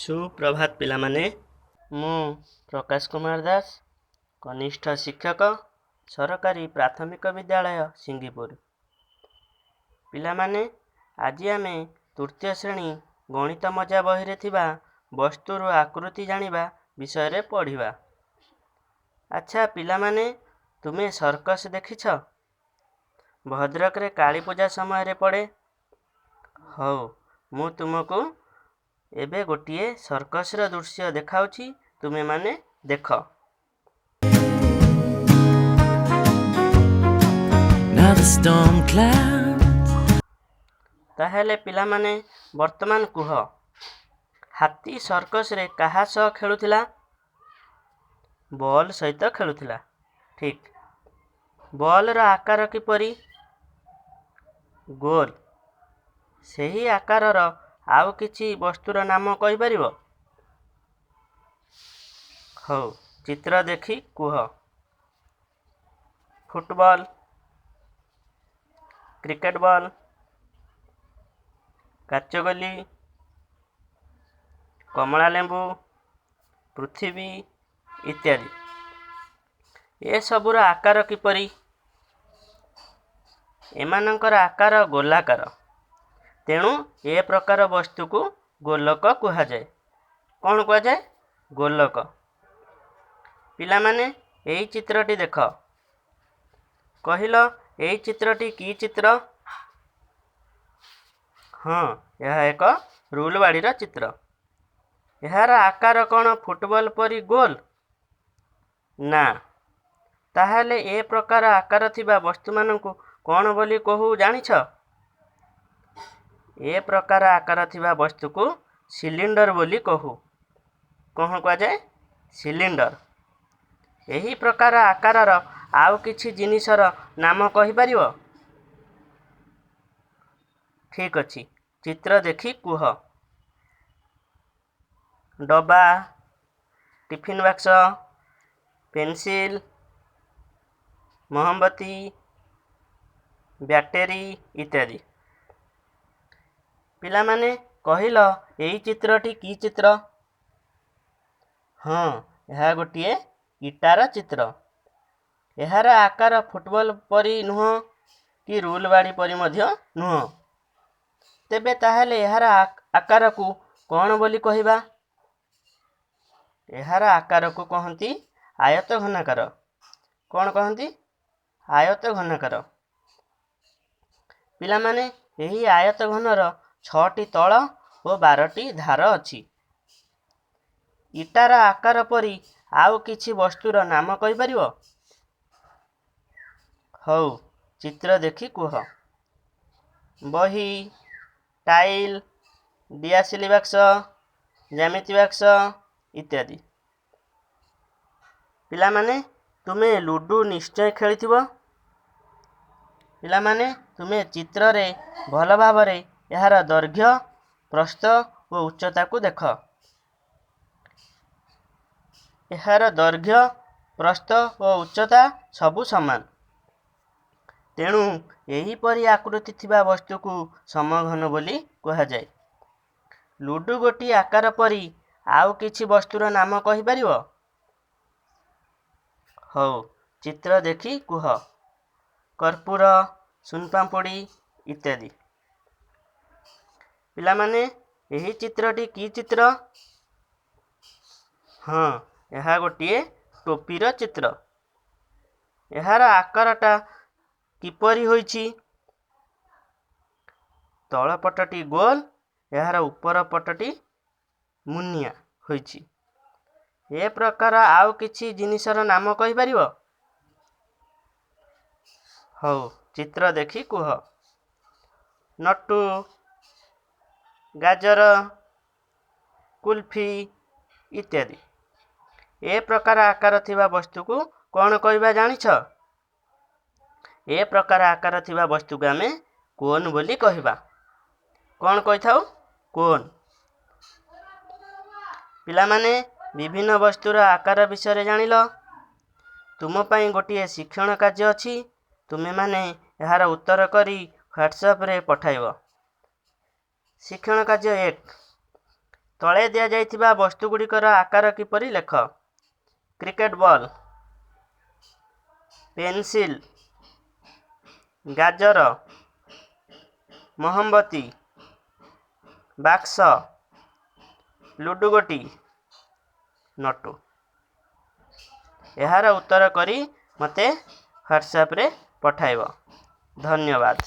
ସୁପ୍ରଭାତ ପିଲାମାନେ। ମୁଁ ପ୍ରକାଶ କୁମାର ଦାସ, କନିଷ୍ଠ ଶିକ୍ଷକ, ସରକାରୀ ପ୍ରାଥମିକ ବିଦ୍ୟାଳୟ, ସିଙ୍ଗିପୁର। ପିଲାମାନେ, ଆଜି ଆମେ ତୃତୀୟ ଶ୍ରେଣୀ ଗଣିତ ମଜା ବହିରେ ଥିବା ବସ୍ତୁର ଆକୃତି ଜାଣିବା ବିଷୟରେ ପଢ଼ିବା। ଆଚ୍ଛା ପିଲାମାନେ, ତୁମେ ସର୍କସ ଦେଖିଛ? ଭଦ୍ରକରେ କାଳୀପୂଜା ସମୟରେ ପଡ଼େ। ହଉ, ମୁଁ ତୁମକୁ ଏବେ ଗୋଟିଏ ସର୍କସର ଦୃଶ୍ୟ ଦେଖାଉଛି, ତୁମେମାନେ ଦେଖ। Now the storm clouds ତାହେଲେ ପିଲାମାନେ, ବର୍ତ୍ତମାନ କୁହ, ହାତୀ ସର୍କସରେ କାହା ସହ ଖେଳୁଥିଲା? ବଲ୍ ସହିତ ଖେଳୁଥିଲା, ଠିକ୍। ବଲ୍ର ଆକାର କିପରି? ଗୋଲ। ସେହି ଆକାରର ଆଉ କିଛି ବସ୍ତୁର ନାମ କହିପାରିବ? ହଉ, ଚିତ୍ର ଦେଖି କୁହ। ଫୁଟବଲ୍, କ୍ରିକେଟ ବଲ୍, କାଚଗୋଲି, କମଳା ଲେମ୍ବୁ, ପୃଥିବୀ ଇତ୍ୟାଦି। ଏସବୁର ଆକାର କିପରି? ଏମାନଙ୍କର ଆକାର ଗୋଲାକାର। ତେଣୁ ଏ ପ୍ରକାର ବସ୍ତୁକୁ ଗୋଲକ କୁହାଯାଏ। କ'ଣ କୁହାଯାଏ? ଗୋଲକ। ପିଲାମାନେ, ଏଇ ଚିତ୍ରଟି ଦେଖ। କହିଲ, ଏଇ ଚିତ୍ରଟି କି ଚିତ୍ର? ହଁ, ଏହା ଏକ ରୁଲ ବାଡ଼ିର ଚିତ୍ର। ଏହାର ଆକାର କ'ଣ ଫୁଟବଲ ପରି ଗୋଲ? ନା। ତାହେଲେ ଏ ପ୍ରକାର ଆକାର ଥିବା ବସ୍ତୁମାନଙ୍କୁ କ'ଣ ବୋଲି କହୁ ଜାଣିଛ? ଏ ପ୍ରକାର ଆକାର ଥିବା ବସ୍ତୁକୁ ସିଲିଣ୍ଡର ବୋଲି କହୁ। କ'ଣ କୁହାଯାଏ? ସିଲିଣ୍ଡର। ଏହି ପ୍ରକାର ଆକାରର ଆଉ କିଛି ଜିନିଷର ନାମ କହିପାରିବ? ଠିକ୍ ଅଛି, ଚିତ୍ର ଦେଖି କୁହ। ଡବା, ଟିଫିନ୍ ବାକ୍ସ, ପେନସିଲ୍, ମହମବତୀ, ବ୍ୟାଟେରୀ ଇତ୍ୟାଦି। ପିଲାମାନେ, କହିଲ, ଏଇ ଚିତ୍ରଟି କି ଚିତ୍ର? ହଁ, ଏହା ଗୋଟିଏ ଇଟାର ଚିତ୍ର। ଏହାର ଆକାର ଫୁଟବଲ ପରି ନୁହଁ କି ରୁଲ ବାଡ଼ି ପରି ମଧ୍ୟ ନୁହଁ। ତେବେ ତାହେଲେ ଏହାର ଆକାରକୁ କ'ଣ ବୋଲି କହିବା? ଏହାର ଆକାରକୁ କହନ୍ତି ଆୟତ ଘନାକାର। କ'ଣ କହନ୍ତି? ଆୟତ ଘନାକାର। ପିଲାମାନେ, ଏହି ଆୟତ ଘନର ଛଅଟି ତଳ ଓ 12ଟି ଧାର ଅଛି। ଇଟାର ଆକାର ପରି ଆଉ କିଛି ବସ୍ତୁର ନାମ କହିପାରିବ? ହଉ, ଚିତ୍ର ଦେଖି କୁହ। ବହି, ଟାଇଲ୍, ଦିଆସିଲି ବାକ୍ସ, ଜ୍ୟାମିତି ବାକ୍ସ ଇତ୍ୟାଦି। ପିଲାମାନେ, ତୁମେ ଲୁଡୁ ନିଶ୍ଚୟ ଖେଳିଥିବ। ପିଲାମାନେ, ତୁମେ ଚିତ୍ରରେ ଭଲ ଭାବରେ ଏହାର ଦୈର୍ଘ୍ୟ, ପ୍ରସ୍ଥ ଓ ଉଚ୍ଚତାକୁ ଦେଖ। ଏହାର ଦୈର୍ଘ୍ୟ, ପ୍ରସ୍ଥ ଓ ଉଚ୍ଚତା ସବୁ ସମାନ। ତେଣୁ ଏହିପରି ଆକୃତି ଥିବା ବସ୍ତୁକୁ ସମଘନ ବୋଲି କୁହାଯାଏ। ଲୁଡୁ ଗୋଟି ଆକାର ପରି ଆଉ କିଛି ବସ୍ତୁର ନାମ କହିପାରିବ? ହଉ, ଚିତ୍ର ଦେଖି କୁହ। କର୍ପୂର, ସୁନପାମ୍ପୁଡ଼ି ଇତ୍ୟାଦି। ପିଲାମାନେ, ଏହି ଚିତ୍ରଟି କି ଚିତ୍ର? ହଁ, ଏହା ଗୋଟିଏ ଟୋପିର ଚିତ୍ର। ଏହାର ଆକାରଟା କିପରି ହୋଇଛି? ତଳ ପଟଟି ଗୋଲ, ଏହାର ଉପର ପଟଟି ମୁନିଆ ହୋଇଛି। ଏ ପ୍ରକାର ଆଉ କିଛି ଜିନିଷର ନାମ କହିପାରିବ? ହଉ, ଚିତ୍ର ଦେଖି କୁହ। ନଟୁ, ଗାଜର, କୁଲଫି ଇତ୍ୟାଦି। ଏ ପ୍ରକାର ଆକାର ଥିବା ବସ୍ତୁକୁ କ'ଣ କହିବା ଜାଣିଛ? ଏ ପ୍ରକାର ଆକାର ଥିବା ବସ୍ତୁକୁ ଆମେ କୋନ୍ ବୋଲି କହିବା। କ'ଣ କହିଥାଉ? କୋନ୍। ପିଲାମାନେ, ବିଭିନ୍ନ ବସ୍ତୁର ଆକାର ବିଷୟରେ ଜାଣିଲ। ତୁମ ପାଇଁ ଗୋଟିଏ ଶିକ୍ଷଣ କାର୍ଯ୍ୟ ଅଛି। ତୁମେମାନେ ଏହାର ଉତ୍ତର କରି ହ୍ୱାଟ୍ସଆପ୍ରେ ପଠାଇବ। ଶିକ୍ଷଣ କାର୍ଯ୍ୟ 1। ତଳେ ଦିଆଯାଇଥିବା ବସ୍ତୁଗୁଡ଼ିକର ଆକାର କିପରି ଲେଖ। କ୍ରିକେଟ୍ ବଲ୍, ପେନସିଲ୍, ଗାଜର, ମହମବତୀ, ବାକ୍ସ, ଲୁଡ଼ୁ ଗୋଟି, ନଟୁ। ଏହାର ଉତ୍ତର କରି ମୋତେ ହ୍ୱାଟ୍ସଆପ୍ରେ ପଠାଇବ। ଧନ୍ୟବାଦ।